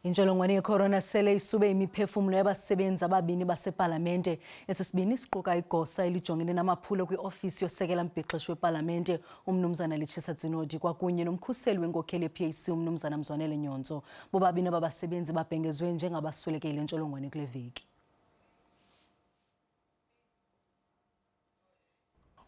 Intsholongwane yekhorona sele isube imiphefumlo yabasebenzi ababini basepalamente. Esi sibini siquka igosa elijongene namaphulo kwiofisi yosekela mbhexeshi wepalamente umnumzana Litshisa Tsinodi kwakunye nomkhuseli wenkokheli yePAC umnumzana Mzwanele Nyhontso. Bobabini aba basebenzi babhengezwe njengabasweleke yile ntsholongwane kule veki.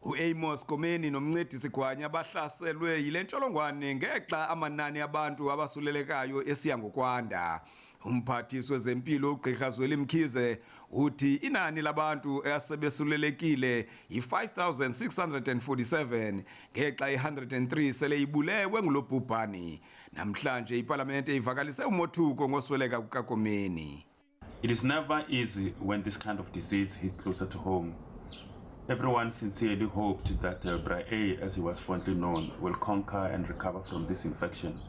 UAmos Komeni nomncedisi Gwanya bahlaselwe yile ntsholongwane ngexa amanani abantu abasulelekayo esiya ngokwanda. Umphathiswa wezempilo uGqirha Zweli Mkhize uthi inani labantu asebesulelekile yi-5647 ngexa i-103 sele ibulewe ngulo bhubhani. Namhlanje ipalamente ivakalise umothuko ngosweleka kukaKomeni. It is never easy when this kind of disease hits closer to home. Everyone sincerely hoped that Bra A, as he was fondly known, will conquer and recover from this infection.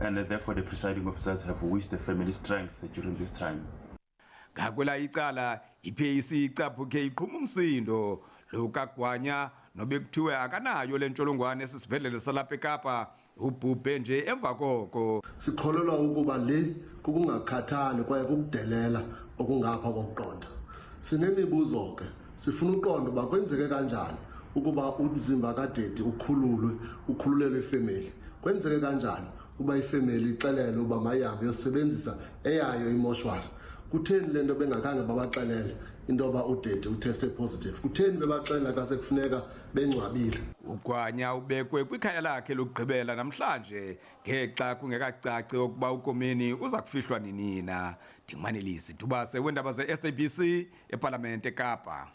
And therefore, the presiding officers have wished the family strength during this time. Ngakwela icala iPAC icaphuke iqhuma umsindo lo kaGwanya nobekuthiwe akanayo le ntsholongwane esisibhedlele salapha eKapa ubhubhe nje emva koko. Sikholelwa ukuba le kukungakhathali kwaye kukudelela okungapha kokuqonda. Sinemibuzo ke, sifuna uqonda uba kwenzeke kanjani ukuba umzimba kadedi ukhululwe, ukhululelwe ifemeli. Kwenzeke kanjani uba ifemeli ixelelwe uba mayihambe yosebenzisa eyayo imoshwari? Kutheni le nto bengakhange babaxelele into yoba udedi utheste positive? Kutheni bebaxelela xa sekufuneka bengcwabile? Ugwanya ubekwe kwikhaya lakhe lokugqibela namhlanje ngexa kungekacaci ukuba uKomeni uza kufihlwa ninina. Ndingumanelisi Dubase weendaba ze-SABC ePalamente eKapa.